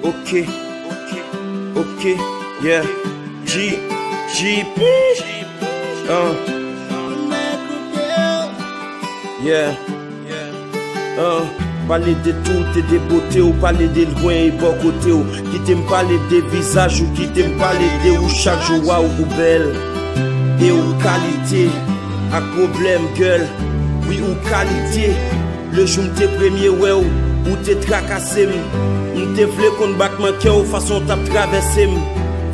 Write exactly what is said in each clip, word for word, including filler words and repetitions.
Ok, ok, yeah. G, G, uh, yeah. Uh, pale de tout e de bote w, pale de lwen e bò kote w. Kite m pale de vizaj ou, kite m pale de ou chak jou, waw, ou bèl. E ou kalite ak pwoblèm, girl. Wi, ou kalite. Le jou m te premye wè w, ou te trakase m. M te vle konn batman kè w, fason w t ap travèse m.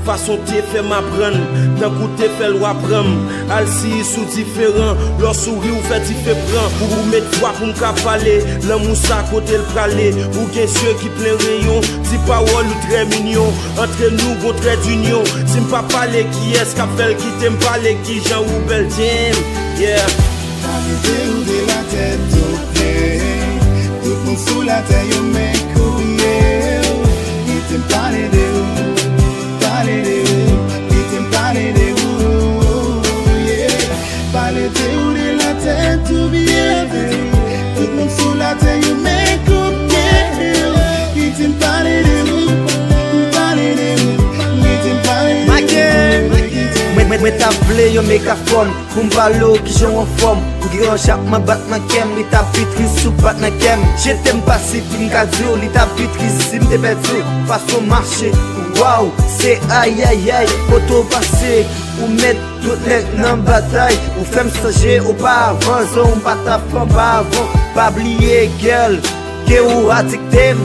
Fason w te fè m aprann, tankou w te fè l w aprann m. Alsiyis ou diferan, lè w souri w fè dife pran. Ou met fwa pou m ka pale, lanmou sa kote l prale. Ou gen zye ki plen reyon, ti pawòl ou trè minyon. Antre nou gon trè dinyon, si m pa pale kiyès k ap fè l, kite m pale kijan ou bèl, damn, yeah. Pale de ou de la tèt o pye. Tout moun sou latè yo men kounye. Kite m pale de ou, pale de ou, kite m pale de ou, yeah. Pale de ou de la tèt o pye. Tout moun sou latè yo men kounye. Kite m pale de ou, pale de ou, kite m pale de ou. Mwen, mwen, mwen t ap vle yon megafòn pou m pale w kijan w anfòm. Ou gen yon chapman bat nan kè m, li t ap pi tris si w pat nan kè m. Jete m pa si pou m ka di w, li t ap pi tris si m te pèdi w. Fason w mache, waw, se ayayay. Kote w pase, ou met tout nèg nan batay. Ou fè m sonje oparavan, zon w pa t ap fè oparavan. Pa bliye, girl, ke ou adikte m.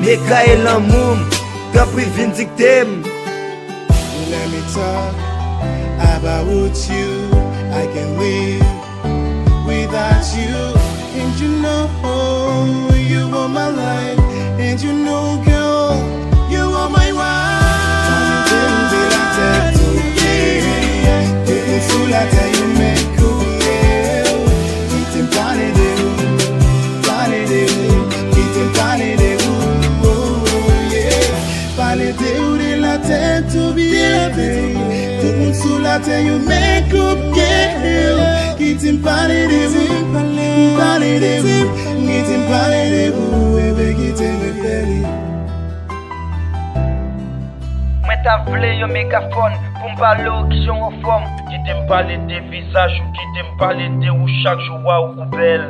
Mega e lanmou m, tanpri vin dikte m. Let me talk about you. I can't live without you. And you know you are my life. And you know, girl, you are my wife. Pale de ou de la tèt o pye. Tout moun sou latè yo men kounye. Kite m pale de ou, pale de ou, kite m pale de ou, oh, yeah. Pale de ou de la tèt o pye, baby. Tout moun sou latè yo men kounye. Kite m pale de ou, pale de ou, kite m pale de ou, bebe, kite m revele. Mwen t ap vle yon megafòn pou m pale w kijan w anfòm. Kite m pale de vizaj ou, kite m pale de ou chak jou, waw, ou bèl.